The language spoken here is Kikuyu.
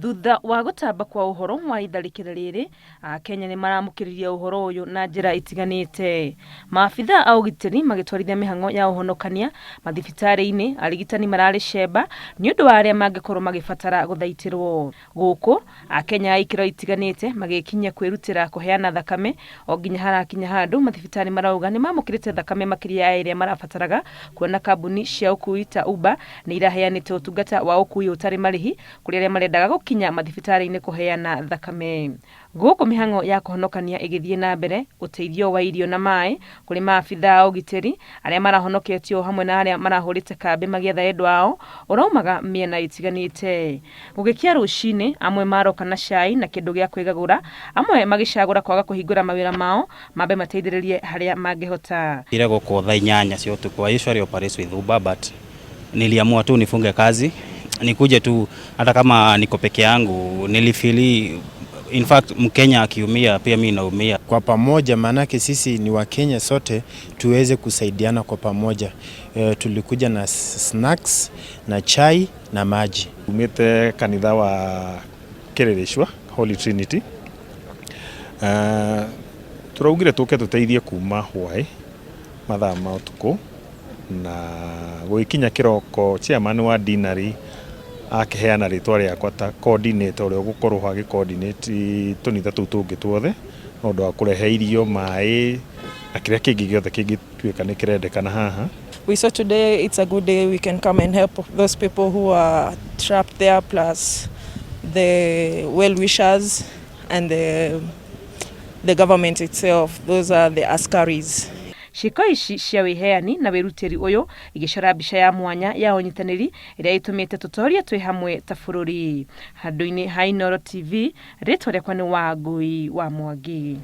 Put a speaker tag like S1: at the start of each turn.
S1: Thutha wa gũtamba kwa ũhoro wa itharĩkĩra rĩrĩ, Akenya nĩ maramũkĩririe ũhoro ũyũ na njĩra itiganĩte. Maabithaa a ũgitĩri magĩtwarithia mĩhang'o ya ũhonokania mathibitarĩ-inĩ, arigitani mararĩ cemba nĩ ũndũ wa arĩa mangĩkorwo magĩbatara gũthaitĩrwo. Gũkũ, Akenya a ikĩro itiganĩte magĩkinyia kwĩrutĩra kũheana thakame o nginya harakinya handũ mathibitarĩ marauga nĩ mamũkĩrĩte thakame makĩria ya ĩrĩa marabataraga kuona kambuni cia ũkui ta Uber nĩ iraheanĩte ũtungata wa ũkui ũtarĩ marĩhi kũrĩ arĩa marendaga gũkinya mathibitarĩ-inĩ kũheana thakame. Gũkũ mĩhang'o ya kũhonokania ĩgĩthiĩ na mbere, ũteithio wa irio na maĩ kũrĩ maabithaa a ũgitĩri arĩa marahonoketio o hamwe na arĩa marahũrĩte kambĩ magĩetha endwa ao ũraumaga mĩena ĩtiganĩte. Gũgĩkĩa rũcinĩ, amwe maroka na cai na kĩndũ gĩa kwĩgagũra, amwe magĩcagũra kwaga kũhingũra mawĩra mao mambe mateithĩrĩrie harĩa mangĩhota.
S2: Ile gũkũ thaa 8 cia ũtukũ. I usually operate with Uber, but niliamua tu nifunge kazi nikuje tu, hata kama niko peke yangu. Nilifeel, in fact, Mkenya akiumia, pia mi naumia.
S3: Kwa pamoja, maanake sisi ni Wakenya sote, tuweze kusaidiana kwa pamoja. Tulikuja na snacks na chai na maji.
S4: Umĩte kanitha wa Kĩrĩrĩcua Holy Trinity. Tũraugire tũke tũteithie kuma hwaĩ mathaa ma ũtukũ, na gũgĩkinya kĩroko chairman wa deanery akĩheana rĩtwa rĩakwa ta coordinator ũrĩa ũgũkorwo ho agĩ-coordinate tũnitha tũu tũngĩ tuothe na ũndũ wa kũrehe irio, maĩ na kĩrĩa kĩngĩ gĩothe kĩngĩtuĩka nĩ kĩrendekana haha.
S5: We saw today it's a good day, we can come and help those people who are trapped there, plus the well wishers and the government itself. Those are the askaris.
S1: Ciĩko ici cia wĩheani na wĩrutĩri ũyũ igĩcora mbica ya mwanya ya ũnyitanĩri ĩrĩa ĩtũmĩte tũtorie twĩ hamwe ta bũrũri. Handũ-inĩ ha Inooro TV, rĩtwa rĩakwa nĩ Wangui wa Mwangi.